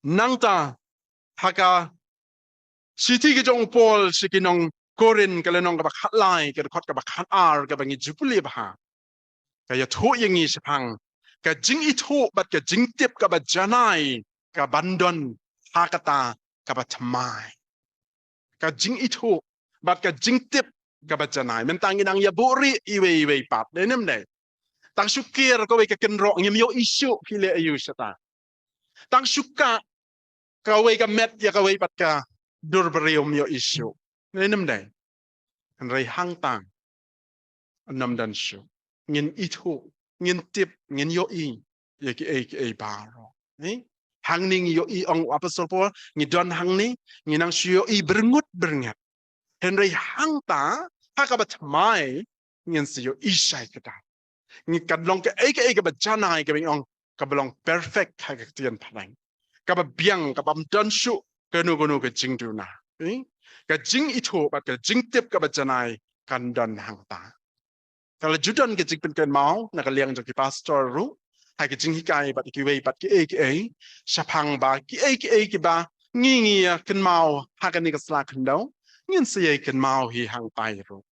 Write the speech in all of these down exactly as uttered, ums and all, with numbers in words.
Nangta ha ka shithi ka jong u Paul sha ki nong Korinth ka lynnong kaba khatlai, ka dkhot kaba khatar, kaba ngi ju pule bha, ka ïathuh ïa ngi shaphang ka jingithuh bad ka jingtip kaba janai kaban don ha kata kaba thymmai. Ka jingithuh bad ka jingtip kaba janai. Mynta ngi nang ïa buhrieh iwei iwei pat, dei ne ym dei? Tang shu kiar kawei ka kynroh, ngim ïohi shuh phi leh aïu shata. Tang shu kah kawei ka met ïa kawei pat ka dur briew, ym ïohi shuh, dei ne ym dei? Hynrei hangta ym don shuh. Ngin ithuh, ngin tip, ngin ïohi ïa kiei kiei baroh. Eh? Hangne ngi ïohi, ong u Apostol Paul, ngi don hangne, ngi nang shu ïohi byrngut byrnget. Hynrei hangta ha kaba thymmai ngin sa ïohi shai kata. Ngi, kan long kaei kaei kaba janai, kaba ngi ong kaba long perfect ha ka ktien phareng, kaba biang, kaba ym don shuh kano kano ka jingduna. Eh? Ka jingithuh bad ka jingtip kaba janai kan don hangta. Ka la ju don ka jingpynkynmaw na ka liang jong ki pastor ruh ha ka jinghikai bad kiwei pat kiei kiei, shaphang ba kiei kiei kiba ngi, ngi ïa kynmaw ha kane ka sla khyndew, ngin sa ïa kynmaw hi hangtai ruh.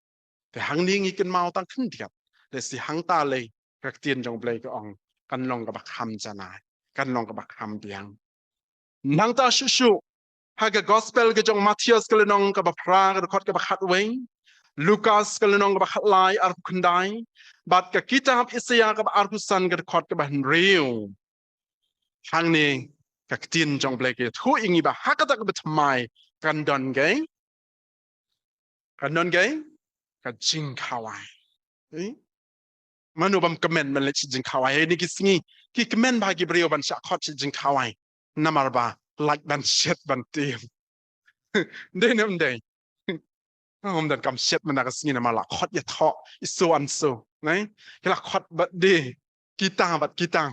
Te hangne ngi kynmaw tang khyndiat, lehse hangta lei ka ktien jong U Blei ka ong kan long kaba kham janai, kan long kaba kham biang. Nangta shuh shuh ha ka gospel ka jong u Mathaios ka lynnong kaba phra, ka dkhot kaba khatwei, Lukas ka lynnong kaba khatlai, arphew khyndai, bad ka kitab Isaïah kaba arphew san, ka dkhot kaba hynriew. Hangne ka ktien jong U Blei ka ïathuh ïa ngi ba ha kata kaba thymmai kan don kaei? Kan don kaei? Ka jingkhawai. Eh? Mano bym kmen ban leit sha jingkhawai? Hei, kine ki sngi ki kmen bha ki briew ban shah khot sha jingkhawai, namar ba lait ban shet ban tieng. Dei ne ym dei? Ym donkam shet mynta ka sngi namar la khot ïathoh i so and so, ne? Ki la khot bad dei kita bad kita.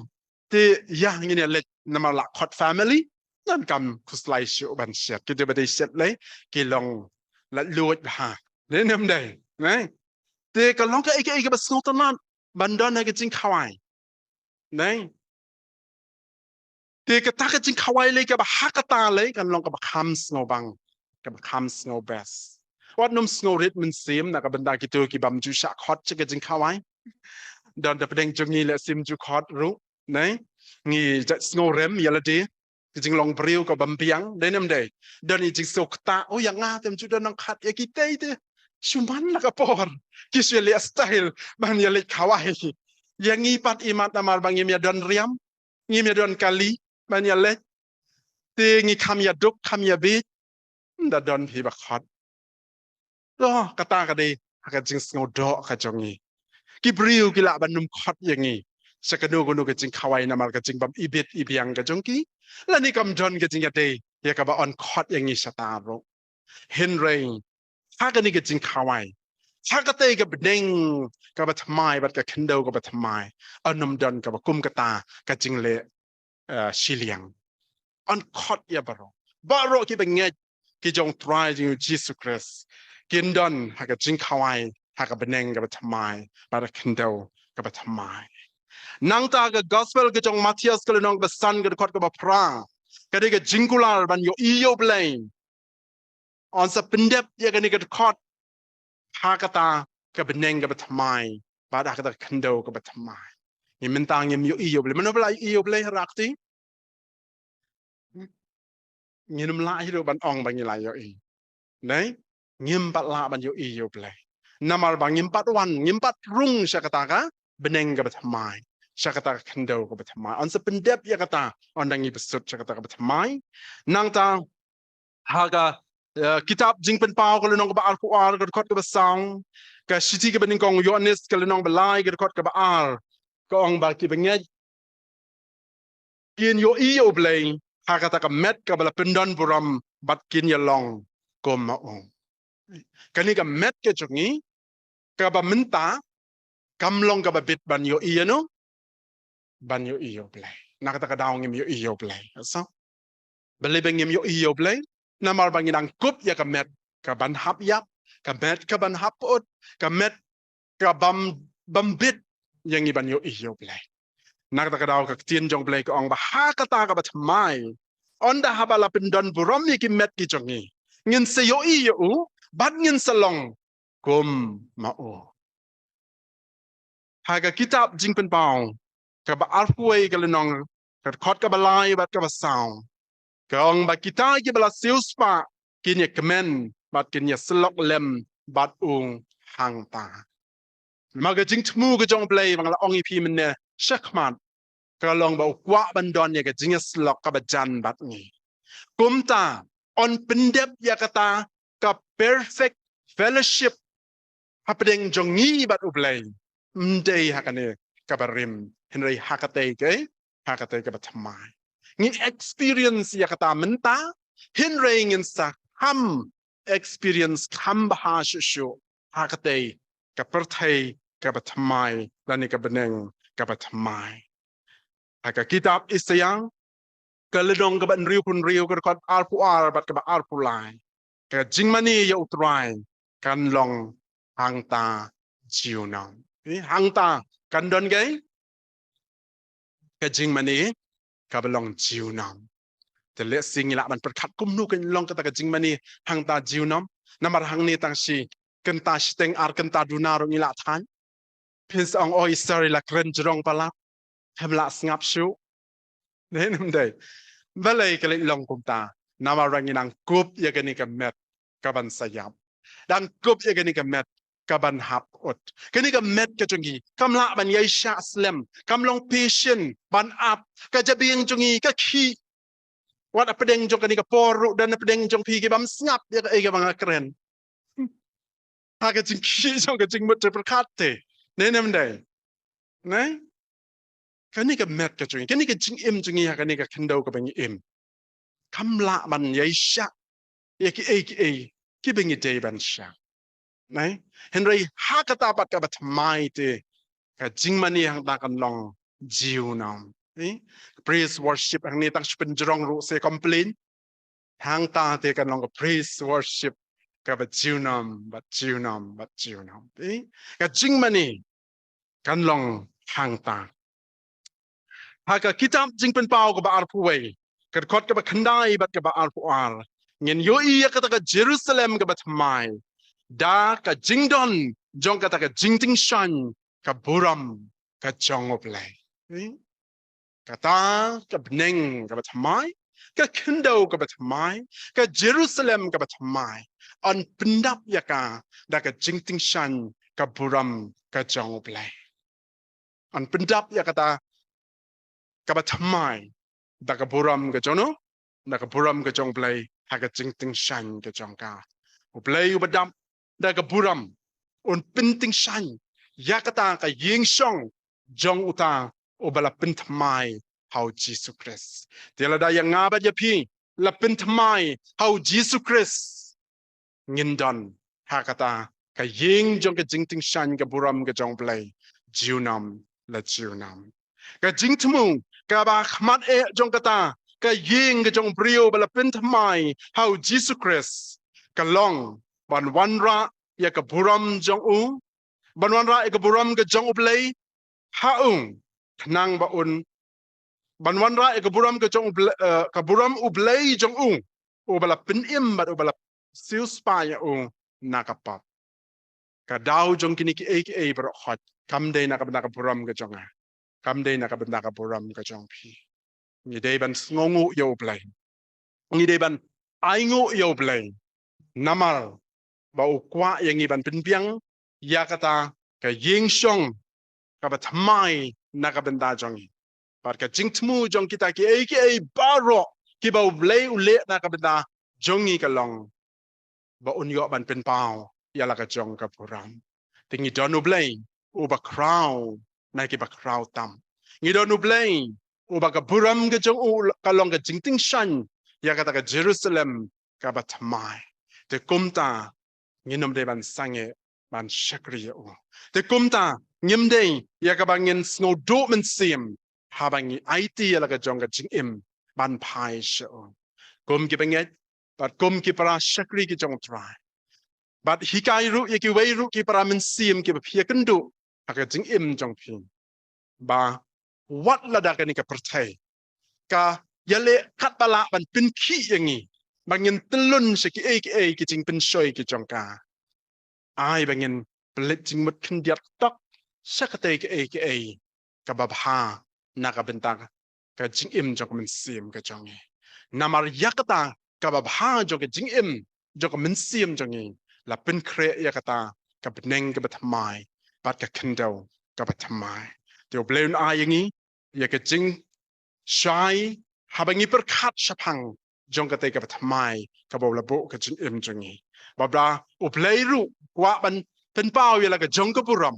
Te ïa ngin ïa leit namar la khot family, ym donkam khuslai shuh ban shet. Kita ba dei shet lei ki long laitluid bha, dei ne ym dei, ne? Te ka long kaei kaei kaba sngewtynnat ban don ha ka jingkhawai, ne? Te kata ka jingkhawai lei kaba ha kata lei kan long kaba kham sngewbang, kaba kham sngewbha. Wat nym sngewrit mynsiem na ka bynta kito ki bym ju shah khot sha ka jingkhawai. Don da pdeng jong ngi lehse ym ju khot ruh, ne? Ngi jait sngewrem ïa lade, ka jinglong briew ka bym biang, dei ne ym dei? Don i jingsngewkta, oh, ïa nga te ym ju don nang khot ïa kitei te. Shu man la ka por ki shu ïa leh style ban ïa leit khawai. Ïa ngi pat imat namar ba ngim ïa don riam, ngim ïa don kali ban ïa leit. Te ngi kham ïa duk, kham ïa bieit. Ym da don phi ba khot. To kata ka dei ha ka jingsngewdoh ka jong ngi. Ki briew ki lah ban nym khot ïa ngi sha kano kano ka jingkhawai namar ka jingbym ibit ibiang ka jong ki, lane kam don ka jingïadei ïa kaba yn khot ïa ngi shata ruh. Hynrei ha kane ka jingkhawai, ha katei ka bneng kaba thymmai bad ka khyndew kaba thymmai, yn ym don kaba kum kata ka jingleh, eh, shiliang. Yn khot ïa baroh, baroh kiba ngeit ki jong u Trai jong ngi u Jisu Khrist kin don ha ka jingkhawai, ha ka bneng kaba thymmai bad ka khyndew kaba thymmai. Nangta ka gospel ka jong u Mathaios ka lynnong kaba san, ka dkhot kaba phra, ka dei ka jingkular ban ïohi ïa U Blei. Yn sa pyndep ïa kane ka dkhot ha kata ka bneng kaba thymmai bad ha kata ka khyndew kaba thymmai. Ngi mynta ngim ïohi ïa U Blei. Mano ba la ïohi ïa U Blei ha rakti? Ngim lah hi ruh ban ong ba ngi la ïohi. Dei? Ngim pat lah ban ïohi ïa U Blei namar ba ngim pat wan, ngim pat rung sha kata ka bneng kaba thymmai, sha kata ka khyndew kaba thymmai. Yn sa pyndep ïa kata ynda ngi bsut sha kata kaba thymmai. Nangta ha ka, eh, kitab Jingpynpaw ka lynnong kaba arphew ar, ka dkhot kaba saw, ka shithi kaba nyngkong u Ïoannis ka lynnong ba lai, ka dkhot kaba ar, ka ong ba kiba ngeit kin ïohi ïa U Blei ha kata ka met kaba la pyndon burom bad kin ïalong kum ma u. Kane ka met ka jong ngi kaba mynta kam long kaba bit ban ïohi ïa no, ban ïohi ïa U Blei. Na kata ka daw ngim ïohi ïa U Blei. Asa balei ba ngim ïohi ïa U Blei? Namar ba ngi dang kup ïa ka met kaban hap ïap, ka met kaban hap pyut, ka met kabym, bym bit ïa ngi ban ïohi ïa U Blei. Na kata ka daw ka ktien jong U Blei ka ong ba ha kata kaba thymmai Ynda haba la pyndon burom ïa ki met ki jong ngi, ngin sa ïohi ïa u, bad ngin sa long kum ma u. Ha ka kitab Jingpynpaw kaba arphew wei, ka lynnong, ka dkhot kaba lai bad kaba saw, ka ong ba kita kiba la siewspah kin ïa kmen bad kin ïa syllok lem bad u hangta. Namar ka jingthmu ka jong U Blei, ba nga la ong ïa phi mynne shakhmat, ka long ba u kwah ban don ïa ka jingïasyllok kaba jan bad ngi. Kumta, yn pyndep ïa kata ka perfect fellowship hapdeng jong ngi bad U Blei, ym dei ha kane kaba rim, hynrei ha katei ka, ha katei kaba thymmai. Ngi experience ïa kata mynta, hynrei ngin sa kham experience kham bha shuh shuh ha katei ka pyrthei kaba thymmai, lane ka bneng kaba thymmai. Ha ka kitab Isaïah, ka lynnong kaba hynriewphew hynriew, ka dkhot arphew ar bad kaba arphew lai, ka jingmane ïa U Trai kan long hangta junom. Eh, hangta kan don kaei? Ka jingmane kaba long junom. Te lehse ngi lah ban pyrkhat kumno kan long kata ka jingmane hangta junom. Namar hangne tang shi kynta shiteng ar kynta duna ruh ngi lah thaw. Phin sa ong, "Oi, sorry, la kren jrong palat." Hem lah sngap shuh. Ne, ym dei. Balei ka leit long kumta? Namar ba ngi dang kup ïa kane ka met kaban sa ïap. Dang kup ïa kane ka met kaban hap ut. Kane ka met ka jong ngi kam lah ban ïai shah slem, kam long patient ban ap. Ka jabieng jong ngi ka khih. Wat hapdeng jong kane ka por ruh don hapdeng jong phi ki bym sngap ïa kaei kaba nga kren. Ha ka jingkhih jong ka jingmut te pyrkhat te. Ne, ne, ym dei. Ne? Kane ka met ka jong ngi, kane ka jingim jong ngi ha kane ka khyndew kaba ngi im, kam lah ban ïai shah ïa kiei kiei kiba ngi dei ban shah. Ne? Hynrei ha kata pat kaba thymmai te, ka jingmane hangta kan long junom. Eh? Praise worship hangne tang shu pynjrong ruh se complain. Hangta te kan long ka praise worship kaba junom bad junom bad junom. Eh? Ka jingmane kan long hangta. Ha ka kitab Jingpynpaw kaba arphew wei, ka dkhot kaba khyndai bad kaba arphew ar, ngin ïohi ïa kata ka Jerusalem kaba thymmai da ka jingdon jong kata ka jingtyngshaiñ ka burom ka jong U Blei. Eh? Kata ka bneng kaba thymmai, ka khyndew kaba thymmai, ka Jerusalem kaba thymmai, yn pyndap ïa ka da ka jingtyngshaiñ ka burom ka jong U Blei. Yn pyndap ïa kata kaba thymmai da ka burom ka jong u, da ka burom ka jong U Blei ha ka jingtyngshaiñ ka jong ka. U Blei uba dap da ka burom un pyntyngshaiñ ïa kata ka ïing shong jong uta uba la pynthymmai ha U Jisu Khrist. Te lada ïa nga bad ïa phi la pynthymmai ha U Jisu Khrist, ngin don ha kata ka ïing jong ka jingtyngshaiñ ka burom ka jong U Blei junom la junom. Ka jingthmu kaba khmat eh jong kata ka ïing ka jong u briew ba la pynthymmai ha U Jisu Khrist ka long ban wanrah ïa ka burom jong u, ban wanrah ïa ka burom ka jong U Blei ha u, khnang ba un, ban wanrah ïa ka burom ka jong U Blei, eh, ka burom U Blei jong u, uba la pynim bad uba la siewspah ïa u na ka pop. Ka daw jong kine kiei kiei baroh khoit kam dei na ka bynta ka burom ka jong nga, kam dei na ka bynta ka burom ka jong phi. Ngi dei ban sngewnguh ïa U Blei, ngi dei ban ainguh ïa U Blei, namar ba u kwah ïa ngi ban pynbiang ïa kata ka ïing shong kaba thymmai na ka bynta jong ngi. Bad ka jingthmu jong kita kiei kiei baroh kiba U Blei u leh na ka bynta jong ngi ka long ba un ïoh ban pynpaw ïa la ka jong ka burom. Te ngi don U Blei uba khraw na kiba khraw tam. Ngi don U Blei uba ka burom ka jong u ka long ka jingtyngshaiñ ïa kata ka Jerusalem kaba thymmai. Te kumta ngin ym dei ban sangeh ban shakri ïa u. Te kumta ngim dei ïa kaba ngin sngewduh mynsiem haba ngi aiti ïa la ka jong ka jingim ban phai sha u. Kum ki bangeit bad kum ki para shakri ki jong U Trai, bad hikai ruh ïa kiwei ruh ki para mynsiem kiba phi ïakynduh ha ka jingim jong phi, ba wat lada kane ka pyrthei ka ïaleh katba lah ban pynkhih ïa ngi ba ngin tyllun sha kiei kiei ki jingpynshoi ki jong ka. Ai ba ngin pynleit jingmut khyndiat tok sha katei kaei kaei kaba bha na ka bynta ka jingim jong ka mynsiem ka jong ngi. Namar ïa kata kaba bha jong ka jingim jong ka mynsiem jong ngi la pynkhreh ïa kata ka bneng kaba thymmai bad ka khyndew kaba thymmai. Te U Blei un ai ïa ngi ïa ka jingshai haba ngi pyrkhat shaphang jong katei kaba thymmai kaba u la buh ka jingim jong ngi. Bad ba U Blei ruh u kwah ban pynpaw ïa la ka jong ka burom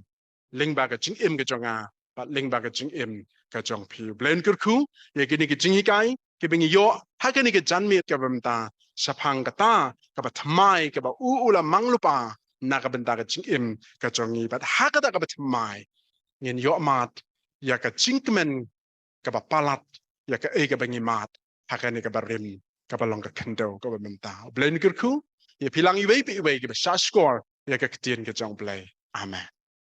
lyngba ka jingim ka jong nga bad lyngba ka jingim ka jong phi. U Blei un kyrkhu ïa kine ki jinghikai kiba ngi ïoh ha kane ka janmiet kaba mynta shaphang kata kaba thymmai kaba u u la mang lypa na ka bynta ka jingim ka jong ngi. Bad ha kata kaba thymmai ngin ïoh mad ïa ka jingkmen kaba palat ïa kaei kaba ngi mad ha kane kaba rim kaba long ka khyndew kaba mynta. U Blei un kyrkhu ïa phi lang iwei pa iwei kiba shah shkor ïa ka ktien ka jong U Blei. Amen.